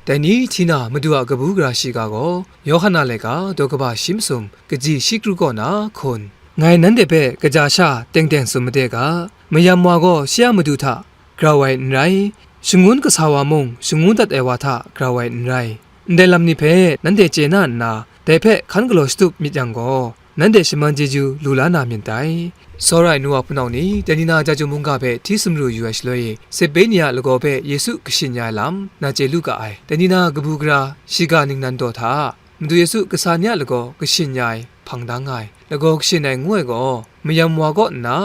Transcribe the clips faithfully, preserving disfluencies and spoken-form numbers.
Dai ni hti na Madu a kabu gara shiga gaw, Yawhan a laika daw kaba shi masum, kaji shi kru kaw na hkun. Ngai nanhte hpe kaja sha teng teng tsun made ga, mayam wa gaw shi a madu hta grau ai n rai, shangun kasa wa mung shangun dat ai wa hta grau ai n rai. Ndai lam ni hpe nanhte chye na nna, dai hpe hkan galaw shatup myit yang gaw, nanhte shaman chyeju lu la na myit dai. Tsawra ai nu wa hpunau ni, dai ni na Jahtum mungga hpe hti sumru yu ai shaloi, Sipeni a lagaw hpe Yesu kashin ya ai lam, na chye lu ga ai. Dai ni na kabu gara shiga ningnan daw hta, Madu Yesu kasa ni a lagaw kashin ya ai hpang da nga ai. Lagaw kashin ai ngu ai gaw, mayam wa kaw nna,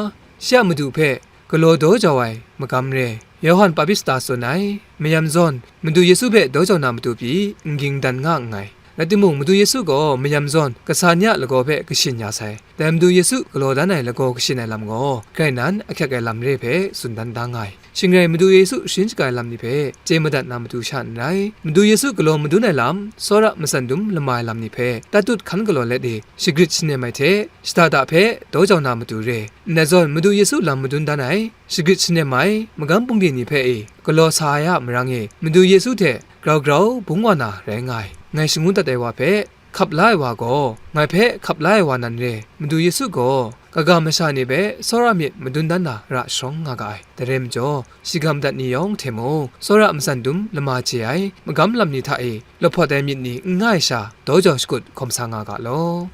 shi a madu hpe galaw daw jau ai magam re. Yawhan Papista tsun ai, mayam zawn Madu Yesu hpe daw jau na matu pyi n ging dan nga nngai. Rai timung, Madu Yesu gaw mayam zawn kasa ni a lagaw hpe kashin ya sai. Dai Madu Yesu galaw dan ai lagaw kashin ai lam gaw, grai nan ahkyek ai lam re hpe tsun dan da nga ai. Shing rai, Madu Yesu sharin shaga ai lam ni hpe chye madat na matu sha n rai. Madu Yesu galaw madun ai lam, tsawra matsan dum lama ai lam ni hpe tatut hkan galaw let e, shagrit shanem ai hte, shada da hpe daw jau na matu re. Ndai zawn, Madu Yesu lam madun dan ai, shagrit shanem ai, magam bungli ni hpe e, galaw sa ai a marang e, Madu Yesu hte grau grau bung wa na rai nga ai. Ngai shangun dat ai wa hpe, hkap la ai wa gaw, ngai hpe hkap la ai wa nan re. Madu Yesu gaw, kaga masha ni hpe tsawra myit madun dan na ra sharawng nga ga ai. Dai rai majaw, shigam dat ni yawng hte mung, tsawra matsan dum lama chye ai, magam lam ni hta e, lahpawt ai myit ni n nga ai sha, daw jau shakut hkawm sa nga ga law.